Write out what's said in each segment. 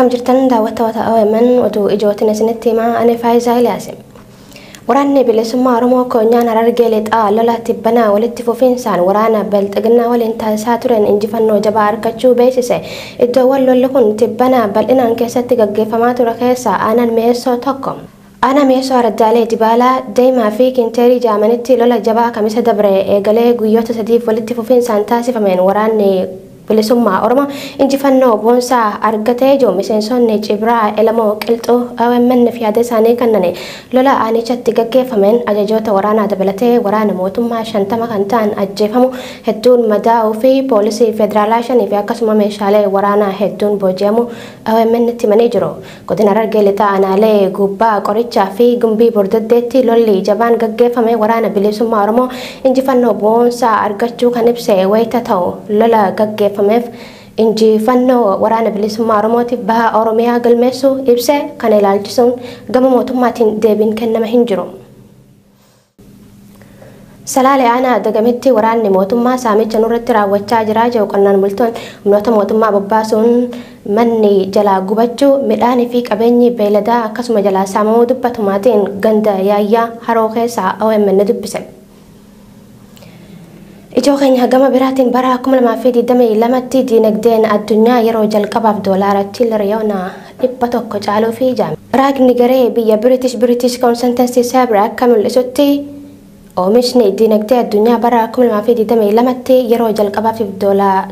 Akkam jirtan daawwattoota OMN oduu ijootiin isinitti himaa ani Faayisaa Iliyaas. Waraanni bilisummaa Oromoo koonyaan Harargee lixaa lola tibbanaa walitti fufiinsaan waraana Bilxiginnaa waliin taasisaa tureen injifannoo jabaa argachuu beeksise. Iddoowwan lolli kun tibbanaa bal'inaan keessatti gaggeeffamaa ture keessaa aanaan mi'eessoo tokko. Aanaa mi'eessoo araddaalee Dibaalaa, Deemaa fi Kinteerii jaamanitti lola jabaa kamisa dabre eegalee guyyoota sadiif walitti fufiinsaan taasifameen waraanni bilisummaa Oromoo injifannoo boonsaa argatee jiru. Miseensonni Cibraa Elamoo Qilxuu OMN fi yaada isaanii kennane lola aanichatti gaggeeffameen ajajoota waraanaa dabalatee waraana mootummaa 50 kan ta'an ajjeefamu, hedduun madaa'uu fi poolisii federaalaa 5 fi akkasuma meeshaalee waraanaa hedduun booji'amu OMN itti himanii jiru. Godina Harargee lixaa aanaalee gubbaa qorichaa fi gumbii bordoddeetti lolli jabaan gaggeeffame waraana bilisummaa Oromoo injifannoo boonsaa argachuu kan ibse wayita ta'u lola gaggeeffame injifannoo waraana bilisummaa Oromootiif baha Oromiyaa galmeessuu ibse kana ilaalchisuun gama mootummaatiin deebiin kenname hin jiru. Salaalee aanaa dagamitti waraanni mootummaa saamicha nurratti raawwachaa jira jedhu qonnaan bultoonni humnoota mootummaa bobbaasuun manni jalaa gubachuu midhaanii fi qabeenyi beeyladaa akkasuma jalaa saamamuu dubbatu maatiin ganda yaayyaa haroo keessaa OMN dubbise. Ijoo keenya gama biraatiin bara 2022tti diinagdeen addunyaa yeroo jalqabaaf doolaara tiriliyoona 100 caaluu fi jaame. Raagni garee biyya British Consultancy Cyber akka mul'isutti oomishni diinagdee addunyaa bara 2022tti yeroo jalqabaaf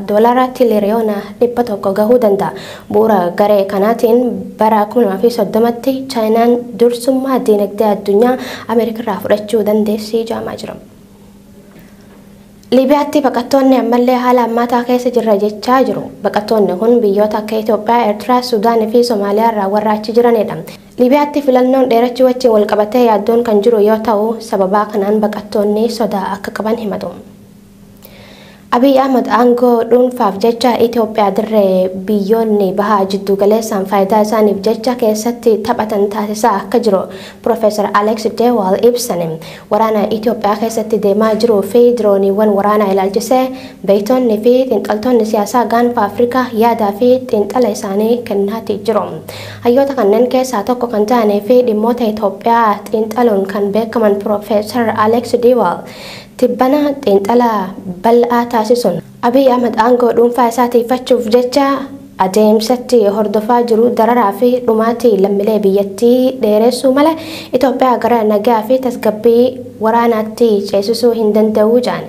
doolaara tiriliyoona 100 gahuu danda'a. Bu'uura garee kanaatiin bara 2030tti Chaayinaan dursummaa diinagdee addunyaa Ameerikarraa fudhachuu dandeessi jaamaa jira. Liibiyaatti baqattoonni ammallee haala hammaataa keessa jirra jechaa jiru. Baqattoonni kun biyyoota akka Itoophiyaa, Eertiraa, Suudaanii fi Somaaliyaa irraa warra achi jiranidha. Liibiyaatti filannoon dheerachuu wajjin walqabatee yaaddoon kan jiru yoo ta'u, sababaa kanaan baqattoonni sodaa akka qaban himatu. Abiy Ahmad aangoo dhuunfaaf jecha Itoophiyaa dirree biyyoonni bahaa jiddu galeessaan faayidaa isaaniif jecha keessatti taphatan taasisaa akka jiru Profeesar Alex Dewal ibsan. Waraana Itoophiyaa keessatti deemaa jiruu fi dirooniiwwan waraanaa ilaalchisee beektonni fi xiinxaltoonni siyaasaa gaanfa Afrikaa yaadaa fi xiinxala isaanii kennaatii jiru. Hayyoota kanneen keessaa tokko kan ta'anii fi dhimmoota Itoophiyaa xiinxaluun kan beekaman Profeesar Alex Dewal tibbana xiinxala bal'aa taasisuun Abiy Ahmad aangoo dhuunfaa isaa tiifachuuf jecha adeemsatti hordofaa jiru dararaa fi dhumaatii lammiilee biyyattii dheeressuu mala Itoophiyaa gara nagaa fi tasgabbii waraanaatti ceesisuu hin danda'u jedhan.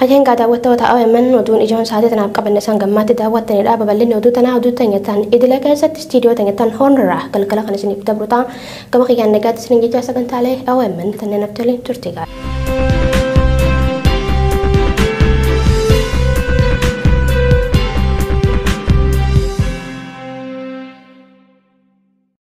Hajeengaa daawwattoota OMN oduun ijoon sa'aatii tanaaf qabanne isaan gammaatti daawwattanidha. Babal'inni oduu tanaa oduu teenyatan idilee keessatti istiidiyoo teenyatan hoornirraa galgala kan isiniif dabru ta'a. Gama kiyyaan nagaatti isiniin jecha sagantaalee OMN tanneen haftoliin turte gaara.